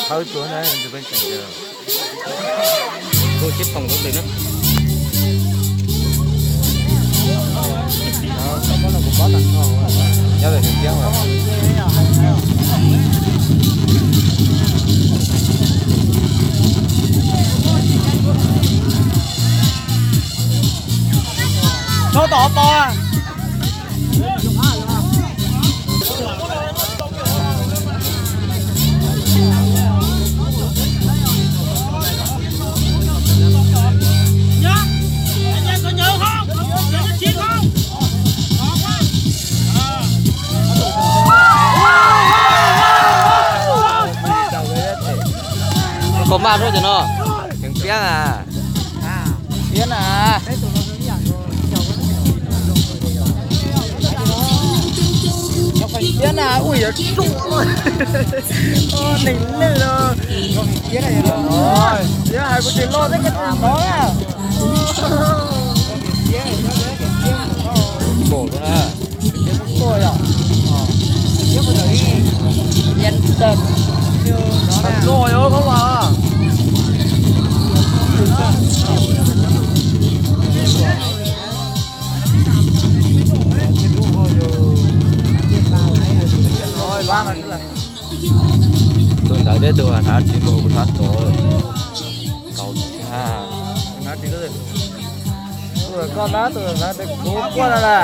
Thawb tuag na, tus pej xeem ntawd. Tuag cib poom rau ntawm na. Nyob ntawm tiab tiab. Tso tom pos. Koj maj rau cov no, tseem piab na. Piab na. Piab na, ui, yuav tsuj neeg lwj no. Piab hais kuv tsis loj thiab koj tsis hnov na. Npaum no na. Tus ntawd thiab tus hnav tsis nkaus kuv hnav tod. Kaus tshaj. Hnav tsis, tus koj hnav, tus hnav kuv quaj no na.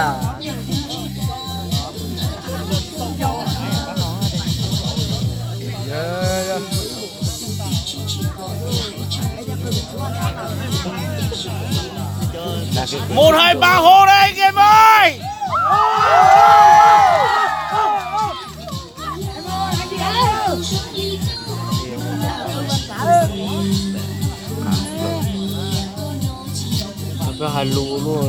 Một hai ba hô đây anh em ơi. Koj hais lus luaj.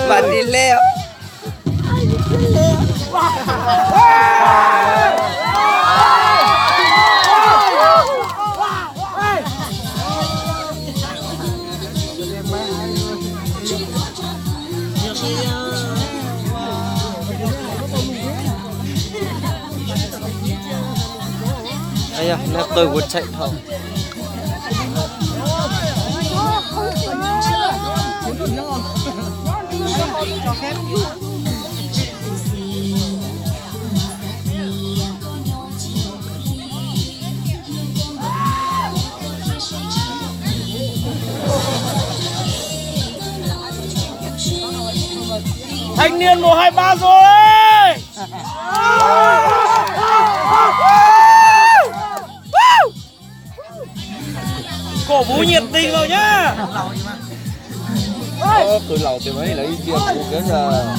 Vam li lej. Neb qw kuv tshaib dhau. Thanh niên một hai ba rồi. Cổ vũ nhiệt tình vào nhá. Ơ, từ lầu thì mấy lỡ chia cuộc nữa là.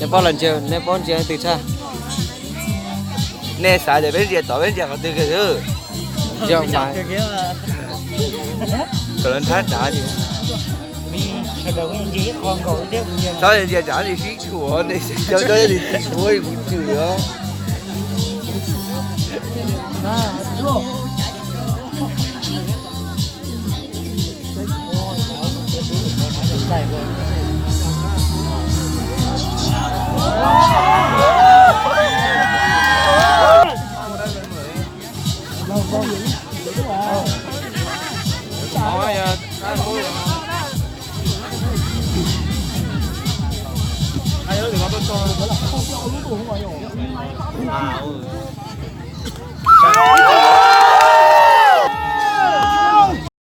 Neb paub los ntsia, neb paub ntsia twg tshaj? Nej xav tias peb ntsia tod peb ntsia qhov twg kiag xwb? Yog mas. Kom lawv nthab dav li. Txhob ntsia tsam li sib tshuam, nej cov cov li sib tshuam kuv chwm os.